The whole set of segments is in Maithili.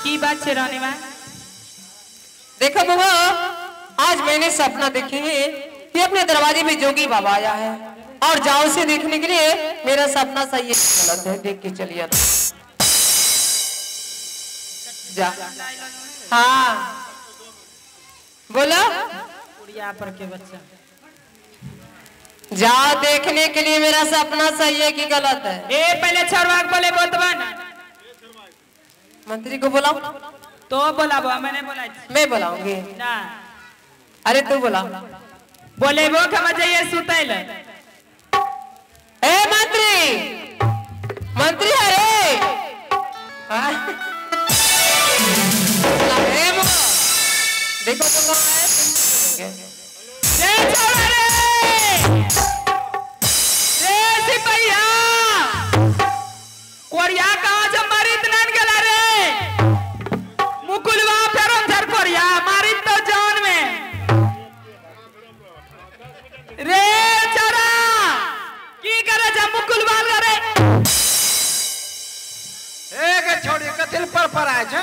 की बात छे रानी मां? देखो बुआ, आज मैंने सपना देखे है कि अपने दरवाजे में जोगी बाबा आया है और जाओ उसे देखने के लिए। मेरा सपना सही है गलत है, देख के चलिए जा। हाँ बोलो पर के बच्चा जा देखने के लिए मेरा सपना सही है कि गलत है। ए पहले छरवाक बोले बोतबा ना। मंत्री को बुलाओ। तो बोलाबो, मैंने बोला मैं बुलाऊंगी ना। अरे तू बोला बोले वो हम जाइए सुतैल। ए मंत्री, मंत्री अरे देखो तो कौन है। सिपहिया कोरिया कहाँ जब मारी इतना गला रे मुकुलवा फेरो झर कोरिया मारी तो जान में रे चरा की करे जब मुकुलवा रे। एक छोड़ी कथिल पर आए छे।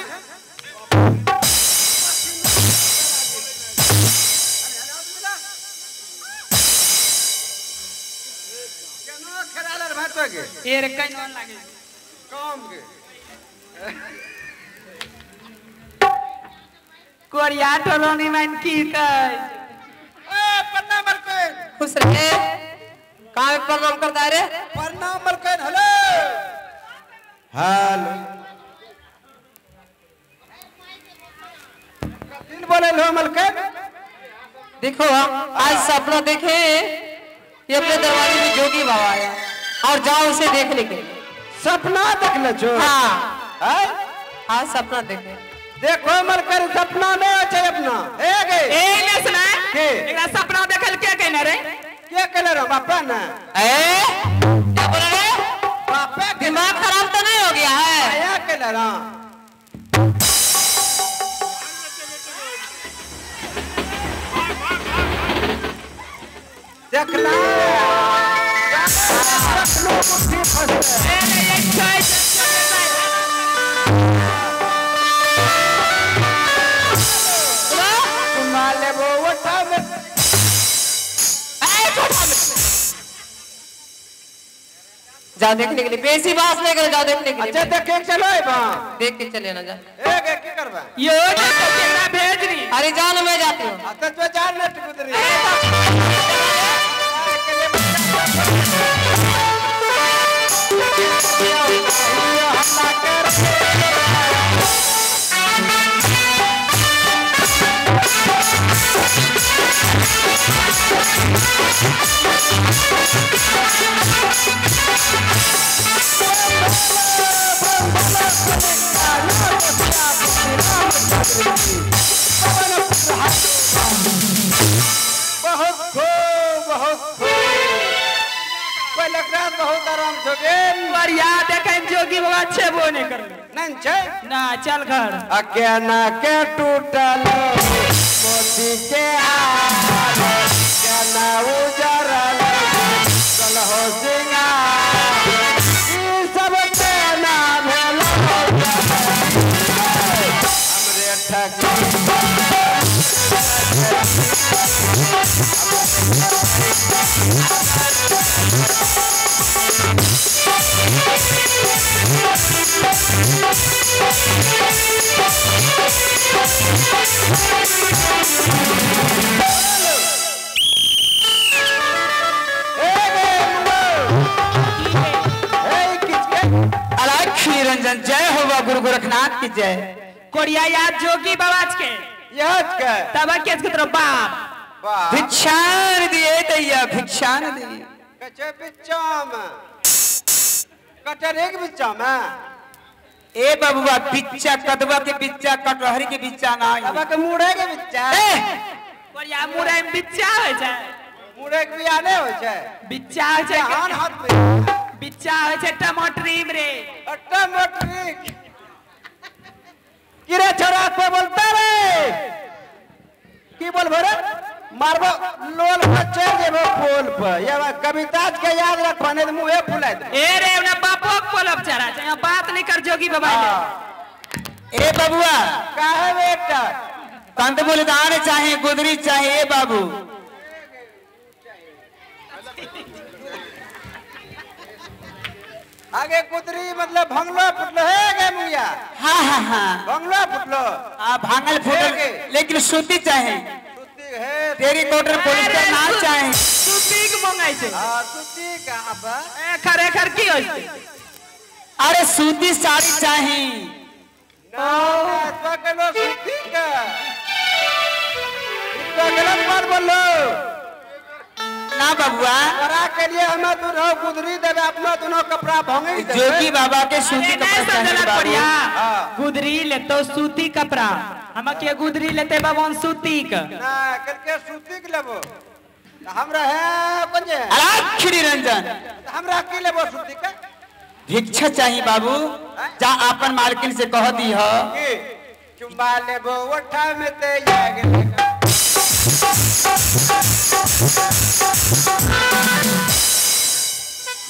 ए रे कहीं नॉन लागे काम के कोरिया टोलोनी मन की कह। ए प्रणाम मलकन। खुश रहे। कहां प्रणाम करता है रे? प्रणाम मलकन। हेलो हेलो कथिन बोले लो मलकन? देखो आज सपना देखे ये अपने दरवाजे में जोगी बाबा आया और जाओ उसे देखने के लिए। सपना देखने जो? हाँ हाँ सपना देखे। देखो मलकर सपना नहीं हो चाहिए अपना। ए गए ए ने सुना के एकरा सपना देखल के कहने रे? के कहले रे बापा ना। ए क्या बोल रे? बापा दिमाग खराब तो नहीं हो गया है? आया कहले रे। देखला जाओ देखने के लिए, बेसी बात नहीं करो, जाओ देखने के लिए। अच्छा देख चलो देख के चले ना जा। एक एक करबा यो केकरा भेज रही। अरे जान मैं जाती हूँ। अच्छा तो जान ना गुदरी। बहुत खूब बहुत खूब बहुत आराम से बढ़िया देखें जोगी बाबा छेबो नहीं कर नहीं छे ना। चल घर अकेना के टूटल मोती के हार केना उजरल चल हो सिंगार ई सब केना भेल हमरे ठकी। निरंजन जय हो गुरु गोरखनाथ की जय। कोरिया याद जोगी बाबा के याद के तब के तरफ बाप भिक्षान दिए दैया भिक्षान दिए कचे बिच्चा में कटर एक बिच्चा में ए बबुआ बिच्चा कदवा के बिच्चा कटहरी के बिच्चा ना तब के मुड़े के बिच्चा ए कोरिया मुड़े में बिच्चा होय छै मुड़े के बिया नै होय छै बिच्चा होय छै हाथ हाथ में बिच्चा होय छै टमाटरी में रे टमाटरी किरे छोरा को बोलता रे की बोल भरे मारबो लोल पर चढ़ जेबो पोल पर ये कविता के याद रख पाने मुंहे फुला दे ए रे ना बापो के बोलब चरा छै बात नहीं कर जोगी बाबा। ए बबुआ काहे बेटा कंदमूल दान चाहे गुदरी चाहे ए बाबू आगे गुदरी मतलब भंगलो फुटलो है गे मुंगिया। हाँ हाँ हाँ भंगलो फुटलो आ भांगल फुटल लेकिन सूती चाहे सूती है तेरी कोटर पॉलिस्टर ना चाहे सूती के मंगाई छे। हां सूती का अब ए खरे खर की होय छे? अरे सूती साड़ी चाहे ना तो कलो सूती का तो गलत बात बोलो ना बबुआ। करा के लिए हमें दुनो गुदरी देवे अपना दोनों कपड़ा भंगी देवे। जोगी बाबा के सूती कपड़ा चाहिए बाबू। गुदरी लेतो सूती कपड़ा हम के गुदरी लेते बाबा सूती का ना करके सूती के लेबो हमरा है पंजे आखिरी रंजन हमरा की लेबो सूती का भिक्षा चाहिए बाबू। जा अपन मालकिन से कह दी हो की चुम्बा लेबो ओठा में ते जाग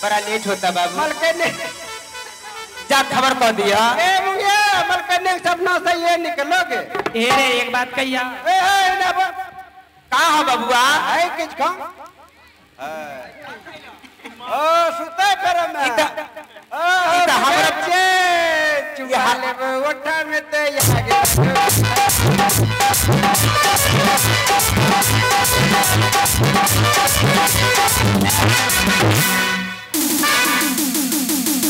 बड़ा लेट होता बाबू। मलकने जा खबर कह दिया ए मुंगिया मलकने सपना से ये निकलोगे। ए रे एक बात कहिया ए ए ना का हो बबुआ है किछ खा ओ सुते कर मैं ओ हमरा चुम्बा लेबो ओठा में ते जाग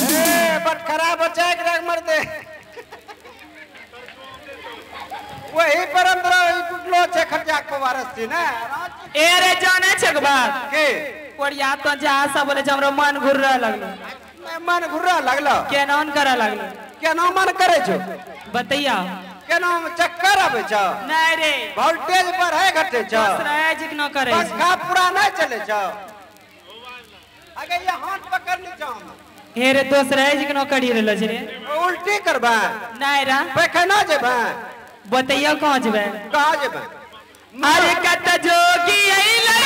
ए बट खराब हो जाए रख मर दे वही पर अंदर टूटलो छे खर्चा को वारस थी ना। ए रे जाने छे के बात के कोरिया तो जा सब बोले हमरो मन घुर रहा लगलो। मन घुर रहा लगलो केना करे लगलो केना मन करे छो बतैया केना चक्कर आवे छो नहीं रे वोल्टेज पर है घटे छो रहे जितना करे पंखा पूरा नहीं चले छो आगे ये हाथ पकड़नी छो हे रे दोस रहे जितना करी रहलो छे रे उल्टी करबा नहीं रा पैखाना जेबा बतैया कहां जेबे कहां जेबे। अरे कत जोगी अइलै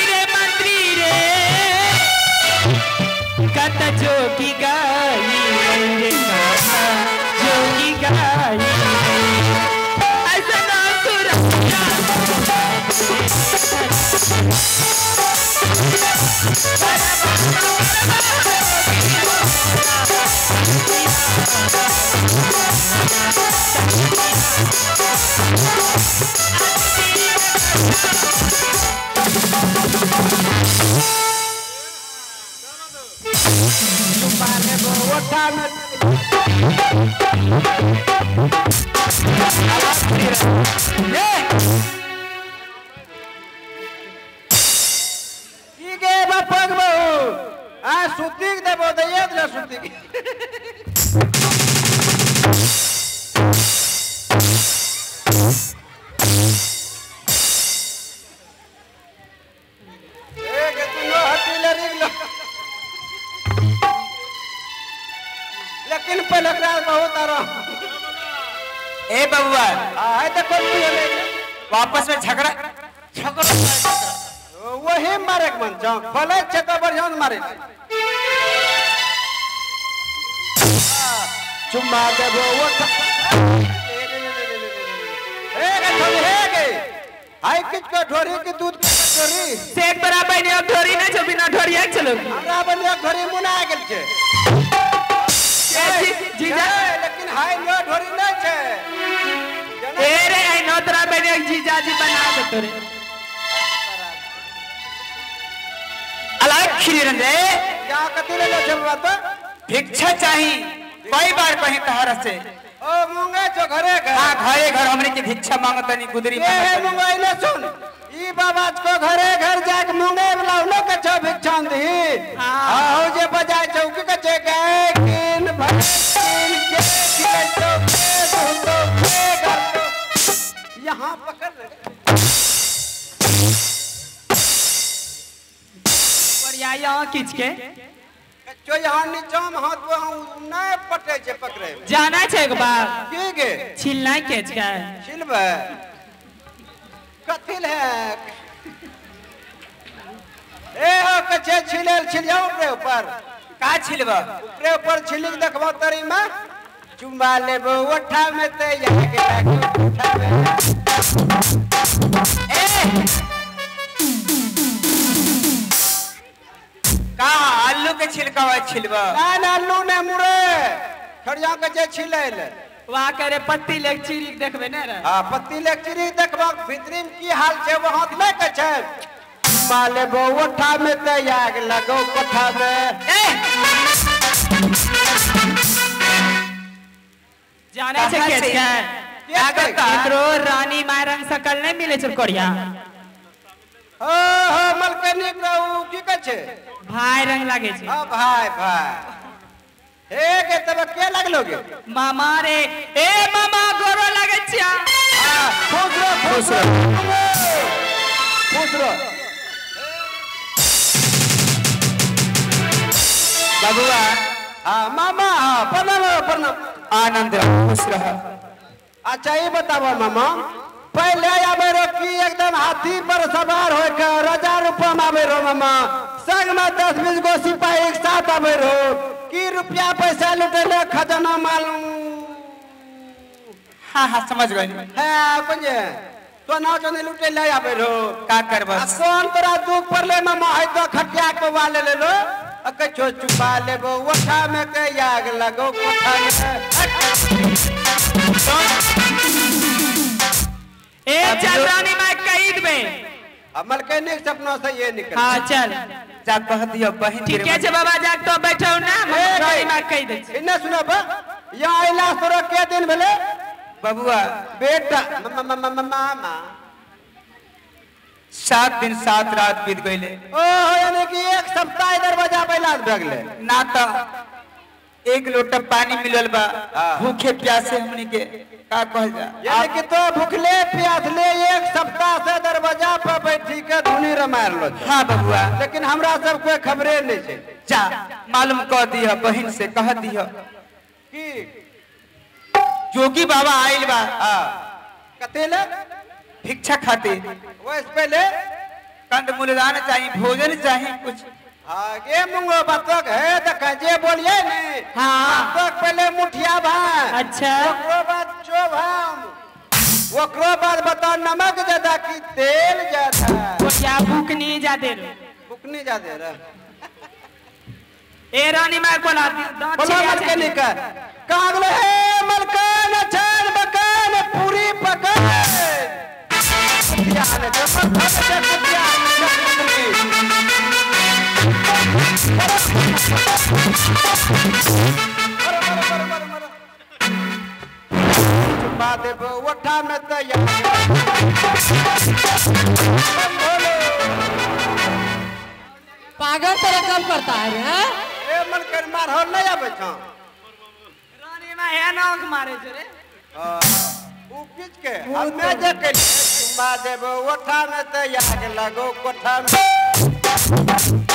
रे मंत्री रे कत जोगी गाई रे जोगी गाई ऐसा ना सुर सूती देबो दैया दिला सूती एक दुनो हटी लरी लेकिन पलक रात बहुत आराम। ए बबुआ आए तो कोई वापस में झगड़ा झगड़ा वही मारे के मन चौक भले छे बढ़िया मारे चुम्मा देबो ओठा ए गे हे गे हाय किछ को ढोरी के दूध के ढोरी सेठ बराबर ने अब ढोरी नै छो बिना ढोरी एक चलो हमरा बनिया ढोरी मुना गेल छे जीजा लेकिन हाय नो ढोरी नै छे ए रे आई नो तोरा बनिया जीजा जी बना दे तोरे अलग खिली रे क्या कथि ले छे बात भिक्षा चाही कई बार कहीं तहरा से ओ मुंगे जो घरे घर। हां घरे घर हमरे के भिक्षा मांगतनी गुदरी ए हे मुंगा इले सुन ई बाबा को घरे घर जाके मुंगे बुलाउलो के छो भिक्षा दी। हां हो जे बजाय चौकी के छे गए किन भर किन के खिले तो के तो के घर यहां पकड़ ले पर या यहां खींच के जो यहाँ नीचा में हाथ वो नहीं पटे छे पकड़े जाना छे एक बार की गे छिलना के छे छिलबे कथिल है ए हो कछे छिलेल छिल जाओ ऊपरे ऊपर का छिलबा ऊपरे ऊपर छिलिक देखबो तरी में चुमा लेबो ओठा में ते आग लागो कोठा में। ए का आलू के छिलकावा छिलबा? ना ना आलू ने मुरे खड़िया के जे छिलैल वहाँ करे पत्ती लेक चिरी देखबे ने रे। हां पत्ती लेक चिरी देखबा भीतरी में की हाल छै वो हाथ ले के छै। चुमा लेबो ओठा में ते आग लगो कोठा में। ए जाने छै के छै एकरो रानी my रंग सकल नहीं मिले छै कोरिया। हो हो मलकनी रहू की कहै छै भाई रंग लागे छै। हां भाई भाई हे के तब के लागलो गे मामा रे। ए मामा गोरो लागे छै। हां खुश रहो खुश रहो खुश रहो बबुआ। हां मामा हां प्रणाम प्रणाम आनंद रहो खुश रहो। अच्छा ये बताबो मामा पहले आवे रो की एकदम हाथी पर सवार होकर राजा रूपा में आवे रो मामा संग में 10-20 गो सिपाही एक साथ आवे रो की रुपया पैसा लुटेले खजाना मालूम। हाँ हाँ समझ गए। है पंजे सोना चोने लुटेले आवे रो का करबस कौन तोरा दुख पड़ले मामा है तो खटिया के वाले ले लो कछो चुपा लेबो ओठा में के आग लगो कोठा में। ए चल रानी my कही देबे अमल के निक सपना से ये निकल। हां चल जा कह दियो बहन ठीक है बाबा जाग तो बैठो ना रानी my कही दे। इने सुनो बा या आइला तोरा के दिन भेले बबुआ? बेटा मामा 7 दिन 7 रात बीत गईले। ओहो यानी कि एक सप्ताह दरवाजा पहला भगले ना तो एक लोटा पानी मिलल बा। भूखे प्यासे हमनी के का कहल जा यानी कि तो भूखले प्यासले एक सप्ताह से दरवाजा पर बैठी के धुनी रमारलो। हाँ बबुआ लेकिन हमरा सब कोई खबरे नहीं छै। जा मालूम कर दिह बहन से कह दिह कि जोगी बाबा आइल बा। हां कतेले भिक्षा खातिर वैसे पहले कंद मूलदान चाहिए भोजन चाहिए कुछ। हाँ ये मुंगो बातक है देखा जे बोलिए ने। हाँ बातक पहले मुठिया भाई। अच्छा ओकरो बाद चोभाम ओकरो बाद बताओ नमक ज्यादा की तेल ज्यादा। क्या भूखनी ज्यादा भूखनी ज्यादा रे। ए रानी my बोला बोला मलके निकल कागले हे मलकन छन बकन पूरी पकन चुपा देबो ओठा में ते पागल तरह कम करता है रे। ए मलकन मारहो नहीं आबै छौ रानी my हे नाक मारे छै रे। उ किच के हमे जे के चुमा देबो ओठा में ते आग लगो कोठा में।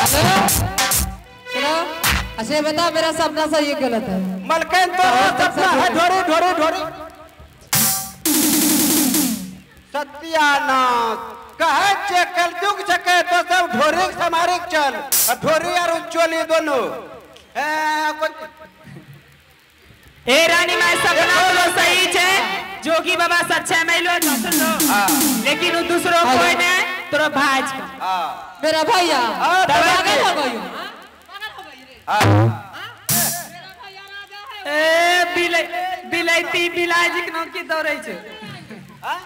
हेलो सुनो अच्छा ये बता मेरा सपना सही है गलत है? मलकन तो सपना है ढोरी ढोरी ढोरी सत्यानाश कहे छे कलयुग छके तो सब ढोरी समारी चल ढोरी और चोली दोनों। ए रानी my सपना तो सही छे जोगी बाबा सच्चा मैलो लो लेकिन उ दूसरो कोई ने तोरो भाई छ। मेरा भैया पागल हो गई पागल हो गई रे। मेरा भैया राजा है। ए बिलाई बिलाईती बिलाई जी के नाम की दौड़ै छै। हां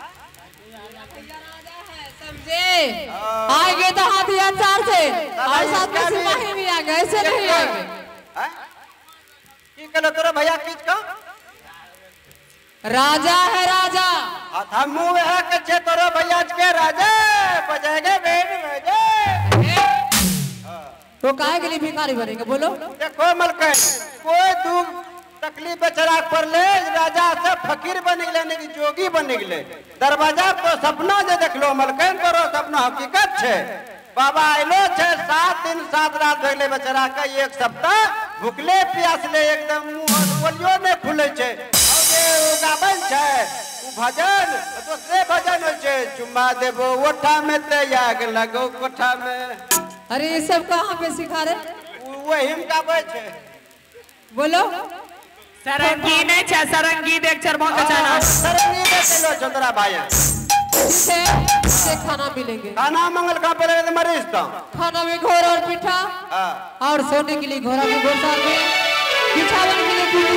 मेरा भैया राजा है समझे। आएंगे तो हाथी चार से और साथ में सिपाही भी आ गए ऐसे नहीं आएंगे। की कहलो तोरा भैया किछ का राजा है राजा। हमू है के छे तोरो भैया के राजा बजाएंगे बैंड बजे। तो काहे के लिए भिखारी बनेंगे बोलो? देखो मलकन कोई दुख तकलीफ बेचारा पर ले राजा से फकीर बन गेले नहीं जोगी बन गेले। दरवाजा तो सपना जे देखलो मलकन तोरो सपना हकीकत छे। बाबा आइलो छे 7 दिन 7 रात भगले बेचारा के एक सप्ताह भूखले प्यासले एकदम मुंह बोलियो नहीं खुले छे। गाबन छे उ भजन दूसरे भजन होय छे चुम्मा देबो ओठा में ते आग लगो कोठा में। अरे ये सब कहाँ पे सिखा रहे? वही में गाबै छे। बोलो सरंगी नहीं छे सरंगी देख चर बहुत अच्छा ना सरंगी देख लो चंद्रा भाई ठीक है से खाना मिलेंगे। खाना मंगल का पहले तो मरीज तो खाना में घोर और पिठा और सोने के लिए घोड़ा के घोड़सार में बिछावन के लिए।